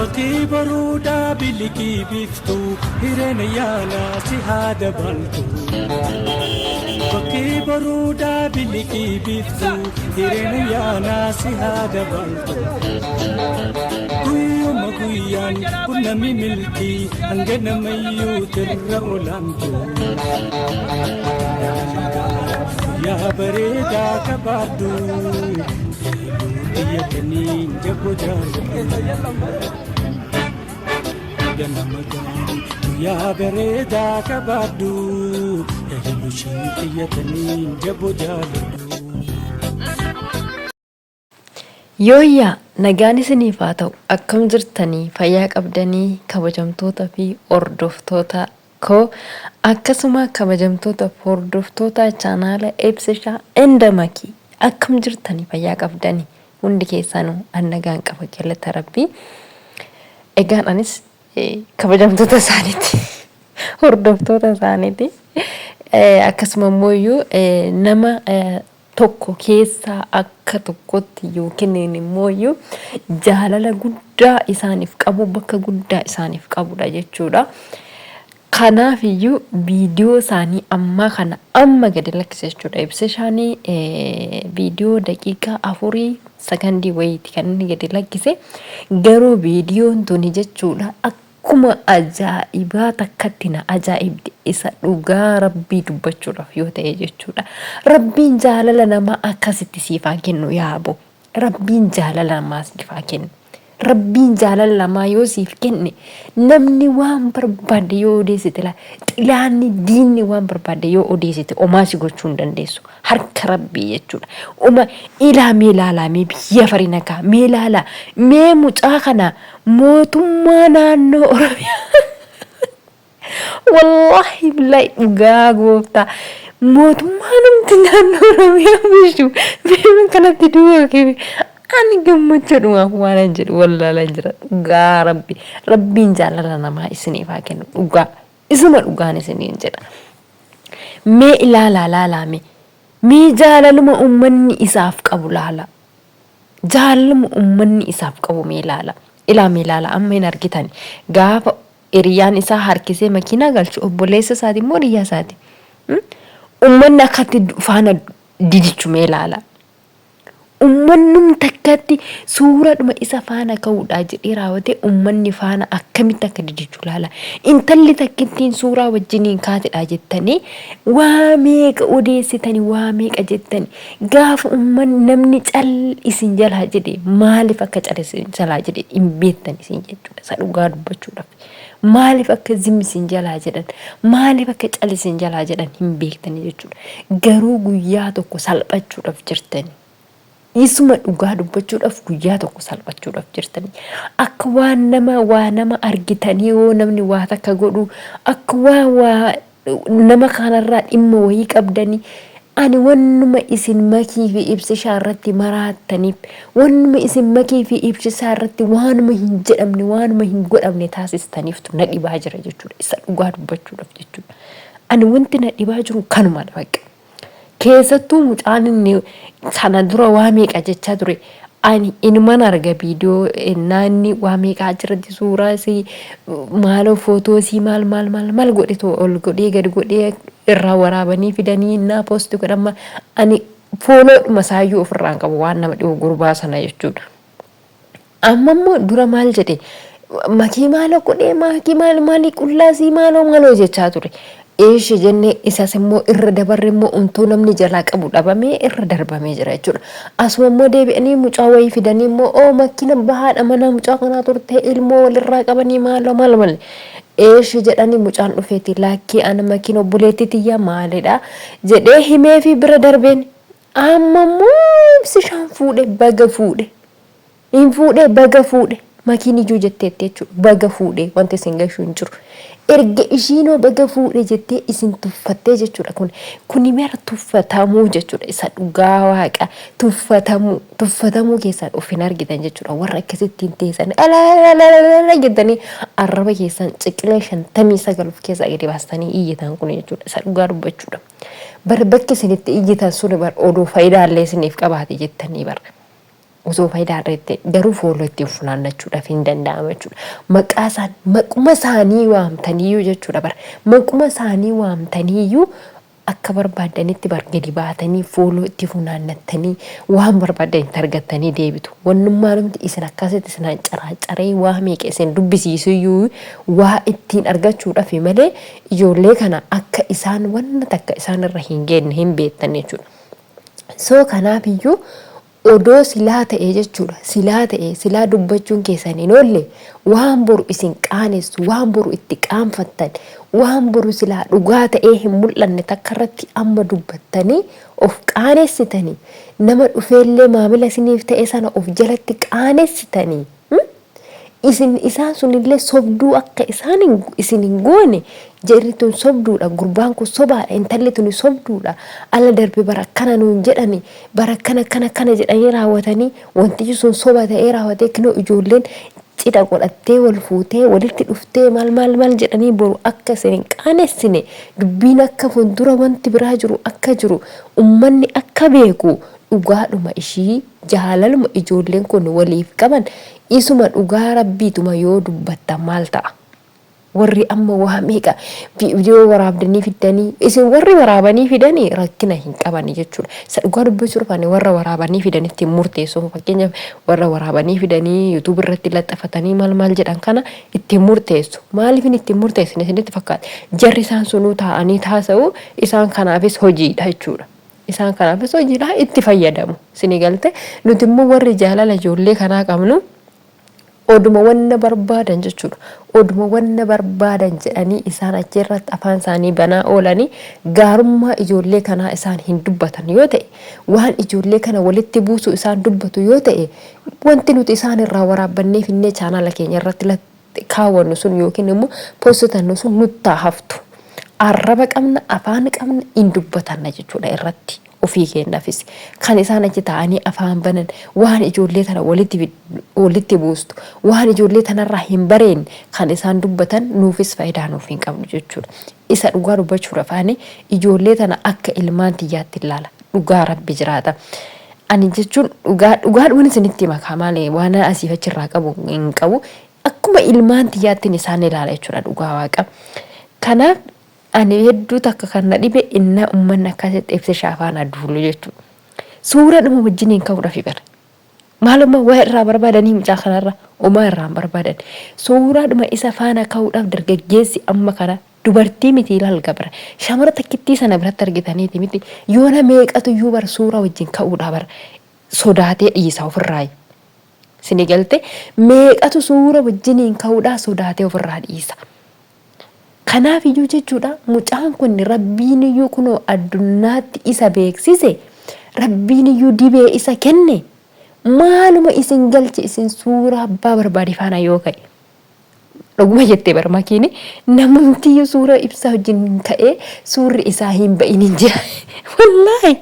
Fakkii baruudaa bilikii biiftuu hireen ayyaanaa si haa dabaltu. Fakkii baruudaa bilikii biiftuu hireen ayyaanaa si haa dabaltu. Guyyuma guyyaan qunnami milkii hanga namayyuu tirra olaantu. Guyyaa bareedaa qabaadhu. Biyya kaniin jaboo jaalladhu. Ganama gaarii guyyaa bareedaa qabaadhu. Yaadallushii xiyyataniin jaboo jaalladhu. Yooyyaa nagaan isiniif haa ta'u akkam jirtanii fayyaa qabdanii kabajamtoota fi hordoftoota koo akkasuma kabajamtoota fi hordoftoota chaanaala Ibsishaa and Makii akkam jirtanii fayyaa qabdanii hundi keessaanuu an nagaan qaba galata rabbii egaan anis kabajamtoota isaaniiti hordoftoota isaaniiti akkasuma immoo iyyuu nama tokko keessaa akka tokkotti yookiin immoo iyyuu jaalala guddaa isaaniif qabu bakka guddaa isaaniif qabudha jechuudha. Kanaaf iyyuu viidiyoo isaanii ammaa kana amma gadi lakkise jechuudha. Ibsishaanii viidiyoo daqiiqaa afurii sakandii wayiiti kan inni gadi lakkise. Garuu viidiyoon tuni jechuudha akkuma ajaa'ibaa takkatti na ajaa'ibde isa dhugaa rabbii dubbachuudhaaf yoo ta'e jechuudha. Rabbiin jaalala namaa akkasitti siif haa kennu yaa aboo. Rabbiin jaalala namaa siif haa kennu. Rabbiin jaalala namaa yoo siif kenne namni waan barbaadde yoo odeessite laa xilaanni diinni waan barbaadde yoo odeessite omaa si gochuu hin dandeessu. Harka rabbii jechuudha. Oma ilaa mee laalaa mee biyya farina kaa mee laalaa mee mucaa kana mootummaa naannoo Oromiyaa. Wallaahi billahi dhugaa gooftaa mootummaa namti naannoo Oromiyaa bulchu beeman kanatti du'a kee ani gammachuudhumaaf waan an jedhu wallaalaan jira dhugaa rabbi rabbiin jaalala namaa isiniif haa kennu dhugaa isuma dhugaan isiniin jedha mee ilaalaa laalaa mee mee jaalaluma ummanni isaaf qabu laala jaalaluma ummanni isaaf qabu mee laala ilaa mee laala amma hin argitani gaafa Hiriyaan isaa harkisee makiinaa galchu obboleessa isaati immoo hiriyyaa isaati. Ummanni akkatti faana didichu mee ilaala. Ummannum takkatti suuradhuma isa faana ka'uudhaa jedhee raawwatee ummanni faana akkamitti akka didichu ilaala. Intalli takkittiin suuraa wajjiniin kaatedha jettanii waa meeqa odeessitanii waa meeqa jettanii gaafa ummanni namni cal isin jalaa jedhe maaliif akka cal isin jalaa jedhe hin beektan isin jechuudha. Isa dhugaa dubbachuudhaaf. Maaliif akka zim isin jalaa jedhan, maaliif akka cal isin jalaa jedhan hin beektani jechuudha. Garuu guyyaa tokko salphachuudhaaf jirtani. Isuma dhugaa dubbachuudhaaf guyyaa tokko salphachuudhaaf jirtani. Akka waan nama waa nama argitanii yoo namni waa takka godhu akka waan waa nama kanarraa dhimma wayii qabdanii ani wannuma isin makii fi ibsishaa irratti maraattaniif wannuma isin makii fi ibsishaa irratti waanuma hin jedhamne waanuma hin godhamne taasistaniiftu na dhibaa jira jechuudha isa dhugaa dubbachuudhaaf jechuudha ani wanti na dhibaa jiru kanumadha bakka Keessattuu mucaan inni sana dura waa meeqa jechaa ture. Ani inuman arga viidiyoo ennaa inni waa meeqa achirratti suuraa isii maaloo footoo isii maal maal maal maal godhetu ol godhee gad godhee irraa waraabanii fidanii innaa poosti godhan ani fooloodhuma isaayyuu ofirraa hin qabu waan nama dhibu gurbaa sana jechuudha. Amma immoo dura maal jedhe makii maaloo godhee maakii maal maalii qullaasii maaloo maaloo jechaa ture. Eeshe jennee isas immoo irra dabarre immoo umtuu namni jalaa qabu dhabamee irra darbamee jira jechuudha. Asuma immoo deebi'anii mucaa wayii fidanii immoo oo makkina bahaadha manaa mucaa kanaa turte ilmoo walirraa qabanii maaloo maal maal. Eeshe jedhanii mucaan dhufeeti laakkii ana makiin obboleettii tiyya maalidha jedhee himeefii bira darbeen. Amma immoo ibsishaan fuudhe baga fuudhe. Hin fuudhee baga fuudhe makiin ijuu jetteetti jechuudha. Baga fuudhee wanti isin gashu hin jiru. Erga ishiinoo baga fuudhe jettee isin tuffattee jechuudha kun. Kuni mara tuffatamuu jechuudha. Isa dhugaa waaqa tuffatamuu tuffatamuu keessaan of hin argitan jechuudha. Warra akkasittiin teessan alaalaalaalala jettanii arraba keessan ciqilee 59 of keessaa gadi baastanii iyyitan kun jechuudha. Isa dhugaa dubbachuudha. Bar bakki isin itti iyyitan suni bar odoo faayidaallee isiniif qabaate jettanii bar. Osoo faayidaa irra garuu follow ittiin funaannachuudhaaf hin danda'ama jechuudha. Maqaa isaan maquma isaanii waamtaniyyuu jechuudha bara. Maquma isaanii waamtaniyyuu akka barbaaddanitti bar gadi baatanii follow itti funaannattanii waan barbaadanitti argattanii deebitu. Wannummaanumti isin akkasitti isin caraacaree waa meeqa isin dubbisiisuyyuu waa ittiin argachuudhaaf malee ijoollee kana akka isaan wanna takka isaan irra hin geenne hin beektan jechuudha. So kanaafiyyuu odoo silaa ta'e jechuudha, silaa ta'e, silaa dubbachuun keessan hin oolle, waan boru isin qaanessu, waan boru itti qaanfattan, waan boru silaa dhugaa ta'ee hin mul'anne takka irratti amma dubbattanii of qaanessitanii, nama dhufeellee maamila isiniif ta'e sana of jalatti qaanessitanii, isin isaan sunillee sobduu akka isaan isin hin goone, jarri tun sobduudha, gurbaan kun sobaadha, intalli tun sobduudha, ala darbe bara akkana nuun jedhani, bara akkana akkana akkana jedhanii raawwatanii, wantichi sun soba ta'ee raawwatee, kinoo ijoolleen cidha godhattee wal fuutee walitti dhuftee maal maal maal jedhanii boru akka isin hin qaanessine, dubbiin akka fuuldura wanti biraa jiru akka jiru ummanni akka beeku, dhugaadhuma ishii jaalaluma ijoolleen kun waliif qaban isuma dhugaa rabbiituma yoo dubbattan maal ta'a? Warri amma waa meeqa viidiyoo waraabdanii fiddanii, isin warri waraabanii fidanii rakkina hin qabani jechuudha. Isa dhugaa dubbachuu barbaanne, warra waraabanii fidanitti hin murteessu. Fakkeenyaaf, warra waraabanii fidanii YouTube irratti laxafatanii maal maal jedhan kana ittiin murteessu. Maaliif inni ittiin murteessine isinitti fakkaata? Jarri isaan sunuu taa'anii taasa'u, isaan kanaafis hojiidha jechuudha. Isaan kanaafis hojiidha, itti fayyadamu. Isinii galte? Nuti immoo warri jaalala ijoollee kanaa qabnu oduma wanna barbaadan jechuudha. Oduma wanna barbaadan jedhanii isaan achirratti afaan isaanii banaa oolanii, gaarummaa ijoollee kanaa isaan hin dubbatan yoo ta'e, waan ijoollee kana walitti buusu isaan dubbatu yoo ta'e, wanti nuti isaan irraa waraabbannee finnee chaanaala keenya irratti kaawwannu sun yookiin immoo postitannu sun nuttaa haftu. Arraba qabna, afaan qabna, hin dubbatanna jechuudha irratti ofii keenyaafis. Kan isaan achi taa'anii afaan banan waan ijoollee tana walitti buustu, waan ijoollee tanarraa hin bareen kan isaan dubbatan nuufis faayidaa nuuf hin qabdu jechuudha. Isa dhugaa dubbachuudhaaf ani ijoollee tana akka ilmaan tiyyaatti ilaala. Dhugaa rabbi jiraata. Ani jechuun dhugaa dhugaadhuman isinitti hima malee waan asiif achirraa qabu hin qabu. Akkuma ilmaan tiyyaattiin isaan ilaala jechuudha, dhugaa waaqa. Kanaaf ani hedduu takka kan na dhibe innaa uummanni akkasitti ibsa afaan aduulu jechuudha. Suura dhuma wajjiniin ka'uudhaaf bara. Maalummaa waa irraa barbaadanii mucaa kanarra homaa irraa hin barbaadan. Suuraadhuma isa faana ka'uudhaaf dargaggeessi amma kana dubartii miti ilaal gabra. Shamara takkittii sana biratti argitaniiti miti, yoona meeqatu iyyuu bara suuraa wajjin ka'uudhaa bara sodaatee dhiisa ofirraa. Sini galte? Meeqatu suura wajjiniin ka'uudhaa sodaatee ofirraa dhiisa. Kanaaf iyyuu jechuudha, mucaan kun rabbiin iyyuu kunoo addunyaatti isa beeksise, rabbiin iyyuu dibee isa kenne, maaluma isin galche isin suuraa abbaa barbaade faana yoo ka'e? Dhuguma jettee bar makiini, namumtiyyuu suura ibsaa wajjin ka'ee suurri isaa hin ba'in hin jira. Wallaahi.